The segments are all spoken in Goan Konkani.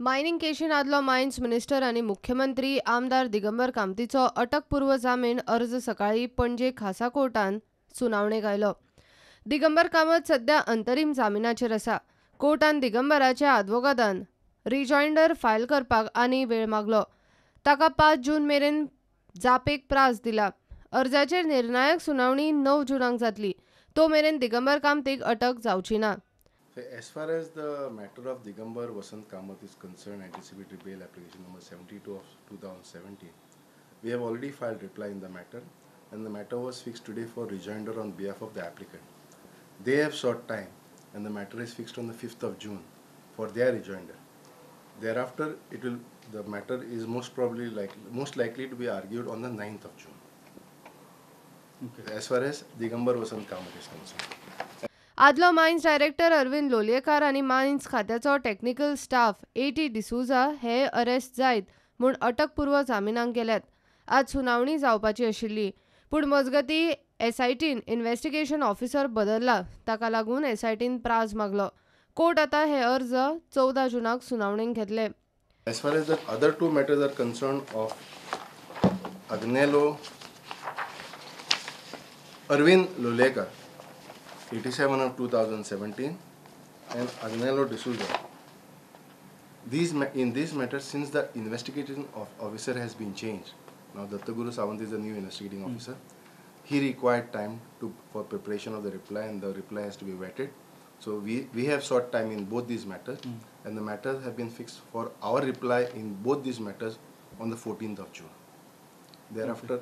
मायनिंग केशीन आदलो मायन्स मिनिस्टर आनी मुख्यमंत्री आमदार दिगंबर कामतीचो अटकपूर्व जामीन अर्ज सकाळी पणजे खासा कोर्टान सुनावणेक आयलो. दिगंबर कामत सध्या अंतरीम जामिनाचेर आसा. कोर्टान दिगंबराच्या आदवोगादान रिजॉयंडर फायल करपाक आनी वेळ मागलो. ताका 5 जून मेरेन जापेक प्रास दिला. अर्जाचेर निर्णायक सुनावणी 9 जूनाक जातली. तो मेरेन दिगंबर कामतीक अटक जावची ना. As far as the matter of Digambar Vasant Kamath is concerned, anticipatory bail application number 72 of 2017, we have already filed reply in the matter, and the matter was fixed today for rejoinder on behalf of the applicant. They have sought time, and the matter is fixed on the 5th of June for their rejoinder. Thereafter, the matter is most likely to be argued on the 9th of June. Okay. As far as Digambar Vasant Kamath is concerned. आदलो मायन्स डायरेक्टर अरविंद लोलयेकार आनी मायन्स खात्याचो टॅक्निकल स्टाफ A.T. D'Souza हे अरेस्ट जायत म्हूण अटकपूर्व जामिनाक गेल्यात. आज सुनावणी जावपाची आशिल्ली, पूण मजगती एसआयटीन इन्व्हेस्टिगेशन ऑफिसर बदलला. ताका लागून एसआयटीन प्रास मागलो. कोर्ट आतां हे अर्ज 14 जूनाक सुनावणेक घेतले. As far as the other two matters are concerned of Agnelo Arvind Lolayekar 87 of 2017 and Agnelo D'Souza. In these matters, since the investigation of officer has been changed, now Dattaguru Sawant is the new investigating officer. He required time for preparation of the reply, and the reply has to be vetted. So we have sought time in both these matters, and the matters have been fixed for our reply in both these matters on the 14th of June. Thereafter,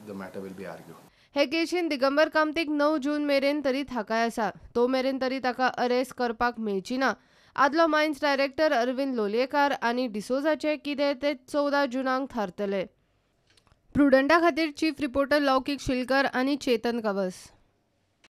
the matter will be argued. हे केशीन दिगंबर कामतीक 9 जून मेरेन तरी थाकाय आसा. तो मेरेन तरी ताका अरेस्ट करपाक मेळची ना. आदलो मायन्स डायरेक्टर अरविंद लोलयेकार आनी डिसोजाचे कितें ते 14 जूनाक थारतले. प्रुडंटा खातीर चीफ रिपोर्टर लौकीक शिलकर आनी चेतन गावस.